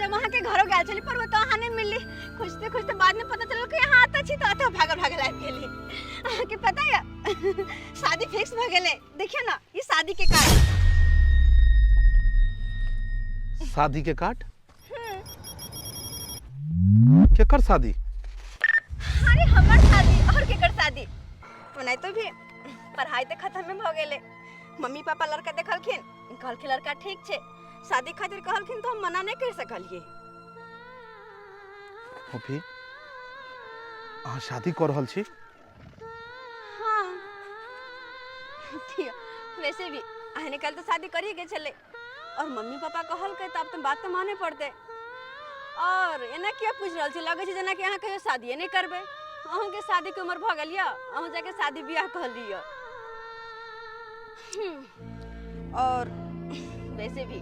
आज हम अहाँके घरो गेल छली पर ओतऽ अहाँ नहि मिलली। खोजते खोजते बाद में पता चलल कि अहाँ एतऽ छी तऽ एतऽ भागल भागल आबि गेली। अहाँके पता यऽ शादी फिक्स भऽ गेलै। देखियौ ने ई शादी के कार्ड। शादी के कार्ड? केकर शादी? अरे हमर शादी और केकर शादी। ओनाहितो भी पढ़ाई तऽ खत्म भऽ गेलै। मम्मी पापा लड़का देखलखिन, कहलखिन लड़का ठीक छै, शादी खातिर कहलखिन तऽ हम मना नहि करि सकलियै। फोफी, अहाँ शादी कऽ रहल छी? हाँ ठीक, वैसे भी अहने कल तो शादी करिए के छलै और मम्मी पापा कहलकै तऽ आब तऽ बात तऽ माने पड़तै। और एना किया पूछि रहल छी, लगै छै जेना कि अहाँ कहियो शादिए नहि करबै। अहूँके शादीके उम्र भऽ गेल यऽ, अहूँ जाके शादी बियाह कऽ लिअ। और वैसे भी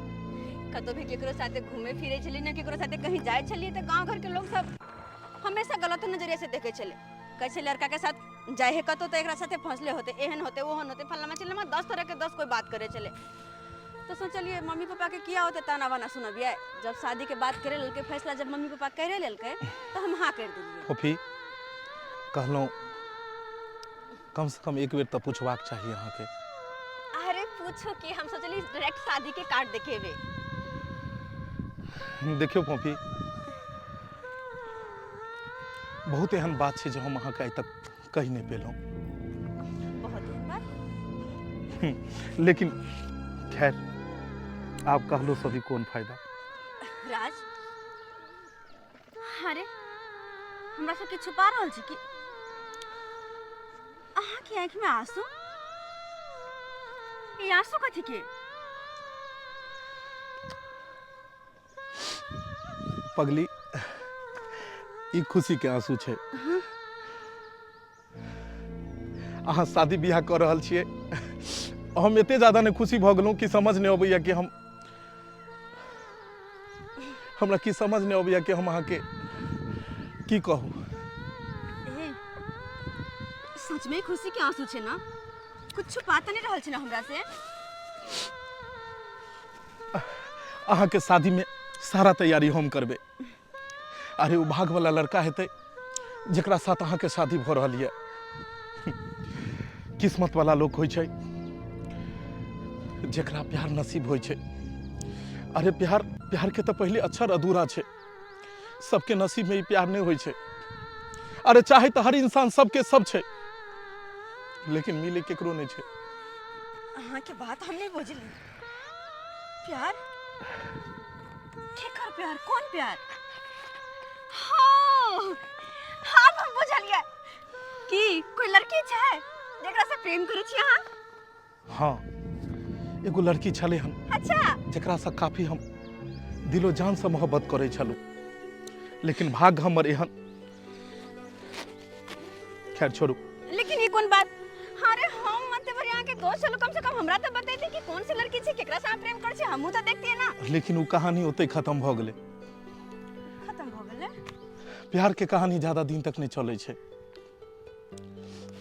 कतौ भी केकरो साथे घूमे फिरे छलियै ने, केकरो साथे कहीं जाइ छलियै तऽ गाँव घरके लोक सब हमेशा गलत नजरिया से देखै छलै। कहै छै लड़का के साथ जाइ है कतौ तऽ एकरा साथे फंसले होते, एहन होते ओहन होते, फलाना चिलाना, 10 तरह के 10 कोई बात करे छलै। तो सोचलियै मम्मी पापा के किया होते ताना बाना सुनबियै। जब शादी के बात करे लेलकै, फैसला जब मम्मी पापा करे लेलकै तऽ हम हाँ कर देलियै। फोफी, कहलहुँ कम से कम एक बेर तऽ पूछबाक चाही अहाँके। अरे पूछो कि हम सोचली डायरेक्ट शादी के कार्ड देखेबे। देखियौ फोफी, बहुत एहन बात छै जे हम अहाँके आइ तक कहि नहि पेलहुँ। बहुत एहन बात? लेकिन खैर आब कहलो से भी कोन फायदा। राज, अरे हमरा सबके छुपा रहल छी कि? अहाँके आँखिमे आंसू? ई आंसू कथी के? पगली, ई खुशी के आंसू छै। अहाँ शादी बियाह कऽ रहल छियै, हम एते ज्यादा नहि खुशी भऽ गेलहुँ कि समझ नहि अबैया कि हम हमरा की समझ नहि अबैया कि हम अहाँके की कहू। ए, सच में खुशी के आंसू छै ना? कुछ छुपा तऽ नहि रहल छै ना हमरा से? अहाँके शादी में सारा तैयारी हम करबै। अरे ओ भाग वाला लड़का हेतै जेकरा साथ अहाँके शादी भऽ रहल यऽ। किस्मत वाला लोक होइ छै जेकरा प्यार नसीब होइ छै। अरे प्यार, प्यार के तऽ पहिले अक्षर अधूरा छै, सबके नसीब में ई प्यार नहि होइ छै। अरे चाहे तऽ हर इंसान सबके सब छै, लेकिन मिले केकरो नहि छै। अहाँके बात हम नहि बुझली। प्यार? केकर प्यार? कोन प्यार? हाँ, हाँ हम बुझलियै कि कोई लड़की छै जेकरा से प्रेम करै छी अहाँ? हाँ, एगो लड़की छलै हन। अच्छा। जेकरा से काफी हम दिलो जान से मोहब्बत करै छलहुँ, लेकिन भाग्य हमर एहन। खैर छोड़ू। लेकिन ये कोन बात? अरे हम मत भर यहाँ के दोस्त छलु, कम से कम हमरा तो बतैती कि कौन सी लड़की छै, केकरा से अहाँ प्रेम करै छी, हमहूँ तो देखतियै ना। लेकिन वो कहानी ओतै खत्म भ गेलै। खत्म भ गेलै? प्यार के कहानी ज्यादा दिन तक नहीं चलै छै।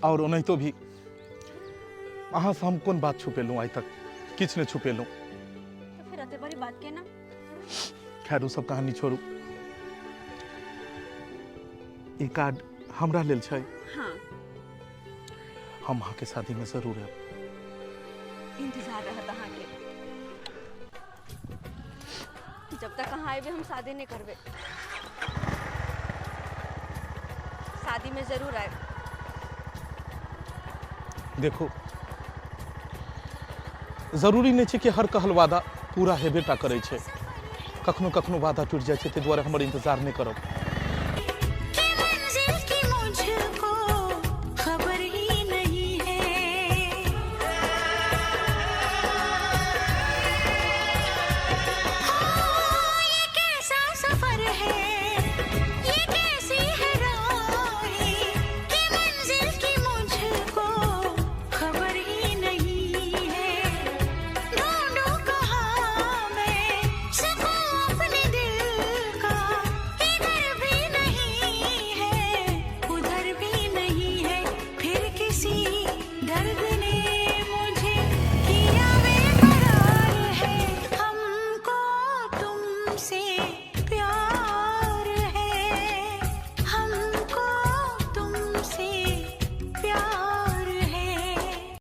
और ओनाहितो भी अहाँ से हम कोन बात छुपेलहुँ आइ तक? किछु नहि छुपेलहुँ। तो फिर एते बड़ी बात के ना? खैर ओ सब कहानी छोड़ू। ई कार्ड हमरा लेल छै। हाँ। हम अहाँके शादी में जरूर आयब। इंतजार रहत अहाँके। जब तक अहाँ अयबै हम शादी नहीं करबै। शादी में जरूर आयब। देखो, जरूरी नहीं छै कि हर कहल वादा पूरा हेबे टा करै छै। कखनो कखनो वादा टूटि जाइ छै, ताहि दुआरे हमर इंतजार नहि करब।